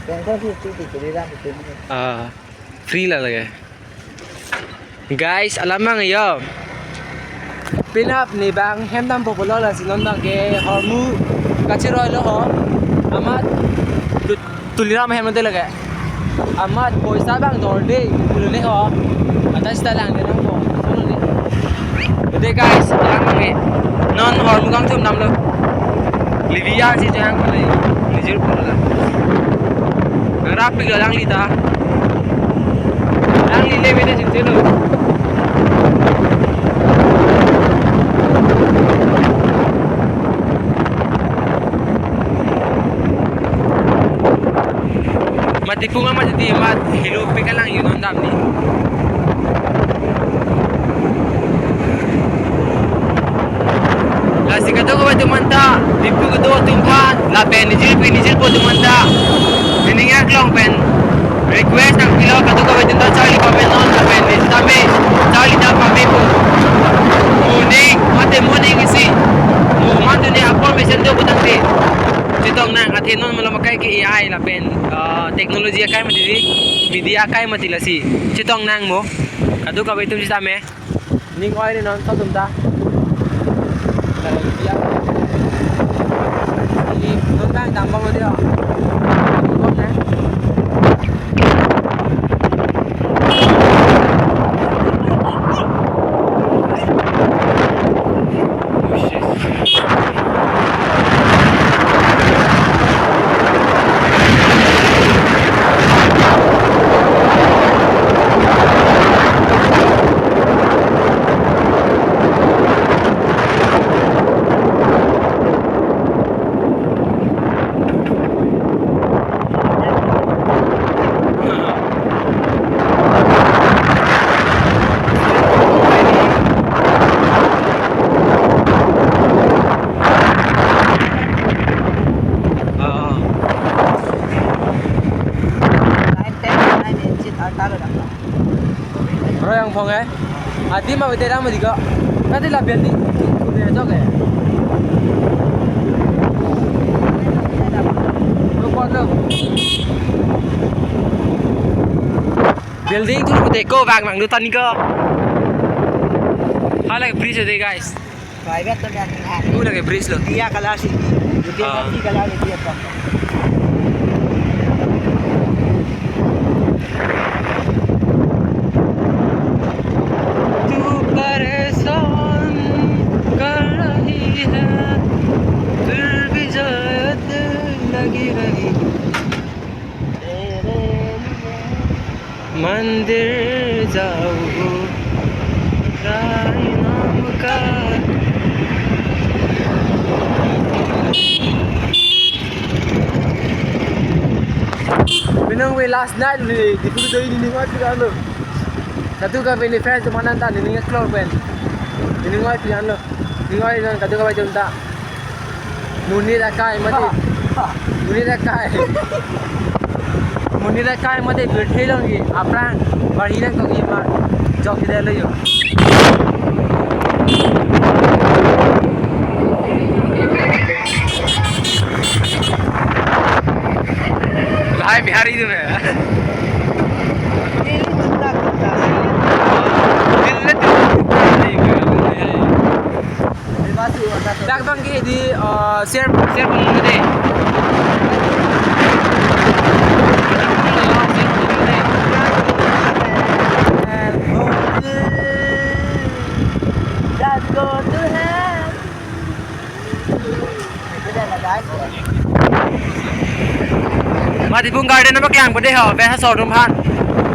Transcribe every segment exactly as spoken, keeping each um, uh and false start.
Kongkong si tu tu tu ram tu tu. Ah, free la lage. Guys, alam mang yo. Penap ne bang hem dam po pulo, lasi non bang ke hormu kachiroi lo ho. Amat tu-, Tuliram hem te lage. Amat poisa bang dorde pulo ne ho. Ata sita lang de nang po. Pulo ne. Ode guys, alam mang e. Non hormu kangthum damlo. Libya si jang ko le. Nijir pulo la. Nang rapik lo lang lita. Nang lile bete chinte lo. Mati punga mati di mat hilu pekalang yun non damni. Lasi kadokave atum anta, Diphu kedo atum aphan, lapen nijirpi nijirpo atum anta, nening aklong pen request nangpilo, kadokave atum ta charli pame non, lapen neta me charli ta pame po. Morning, mate morning isi. Mo mate ne apor mesen do putangte. Chetong nang, athe non malom akai ke A I lapen, ah, technology akai mati di, media akai mati lasi. Chetong nang mo. Kadokave atum sitame. Ning oi ri non sotum ta. Lalu dia. Ini non bang tambang dia. Kok, eh? Royang phong eh. Adi ma bete ram di ko. Kati la building tu tu ne jok eh. Lo kon lo. Building tu bete ko bang bang tu tani ko. Hala bridge de guys. Private to kan. Itu lagi bridge lo. Dia kalau si. Dia Ah. Si kalau dia apa. तू परेशान कर रही है, फिर भी जरूरत लगी रही। मंदिर जाओ, राई नाम का। Binong we last night we di pulu doi ni ningot kita lo. Satu ka bini fans tu manan ta ni ningot klor pen. Ni ningot kita lo. Ni ningot kadokave atum ta. Monit akai mati. Monit akai. Monit akai mati birthday long ki aphrang. Bar hilang tong ki ma. Jok kita lo yo. Lahai Bihari tu na. Dak bang ke di, uh, share, share pun mungkin deh. Share pun mungkin deh. Let's go to hell. Matipung Garden nangpaklang pade ho, pen asor atum aphan.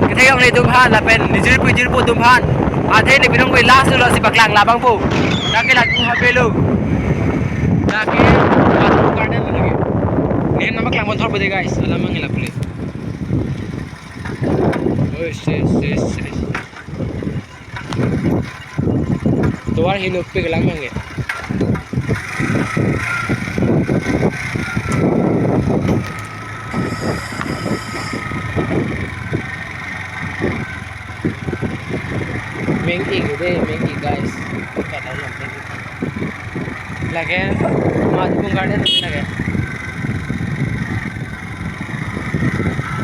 Kethe yong le atum aphan, lapen nijirpi nijirpo atum aphan. Athe ne binong we last lo si paklang labang po. Dak ke latum ha pelo. Dak ke Matipung Garden lagi. Ne nangpaklang pon thor pade guys, alam mangila pule. Yes, yes, yes, yes. Tovar hinupik lang mang ya. Meng-ik deh, meng-ik guys. Kadang lo meng-ik. Lake, Matipung Garden lake.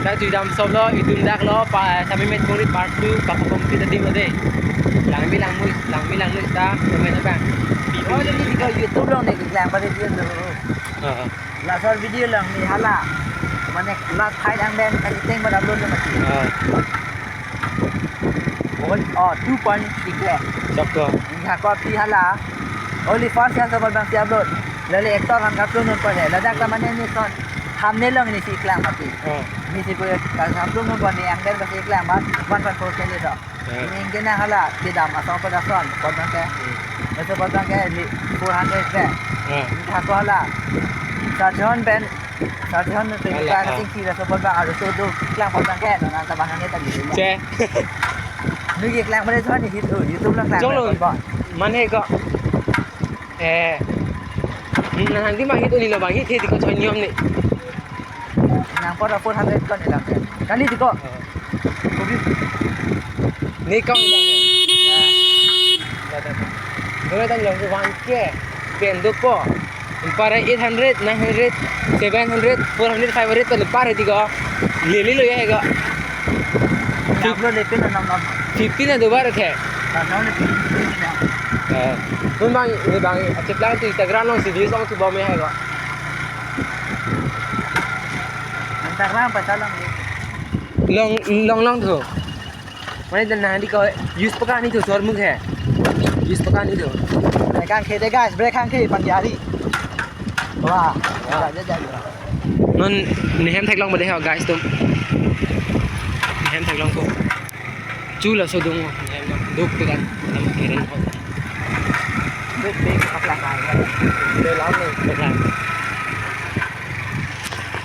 Ta jui dam sop lo, itum dak lo, pa, sami met kongri part two, kapakong kita di mode. Langmi langmui, langmi langmui ta, komen abang. Oh, jadi di YouTube along ne keklang pada dia tuh. Heeh. Laso video along ne hala. Mane last fight angdeng kali teng pada upload lo mati. Heeh. Oh, oh, two point six K. Choklo. Ini hako api hala. Only first yang sama bang si upload. Lale actor han kaplo non pada. Ladak ta mane ne son. Thumbnail along ne si klang mati. Oh. Ne si ko kaplo non pada angdeng basi klang mat one point four K le do. Eh. Ini ingkena hala, kedam asong pada son, potbang ke. Hmm. Laso potbang ke li four hundred ke. Eh. Hako hala. Sarjon pen, Sarjon pen Hala, ka ah. Sing kira so potbang, aru so do klang potbang ke, non anta bang ne tadi. Che. Nu ye klang pada son ni hit, oh, YouTube lang klang Jolo. Potbang. Mane ko. Eh. Nang di ma hit uli lo bang, hit hit ko chon yom ni. Nang pada four hundred ko ne lang ke. Kali di ko. Oh. Kopi. Ne kau ni lang ke. Nah. Dona tang long ke one K. Pen do ko. Para eight hundred, nine hundred, seven hundred, four hundred, five hundred pen para di ko. Lili lo ya ko. Fifteen na do bar the. Nah, nah, ni fifteen na. Eh, nun bang, ni bang, acep lang tu Instagram long si views long tu bom ya ko. Instagram pacha long ni. Long, long, long tu. Mane dan nang di ko use paka ni tu sor muk he. Use paka ni tu. Break ang khede guys, break ang khe panjari. Wah, wah. Jaja jaja. Non nehem theklong bade ha guys tum. Nehem theklong ko. Chula so dung nehem duk tu dan nam keren ho. Duk duk pakla kai. Duk lam ni pakla.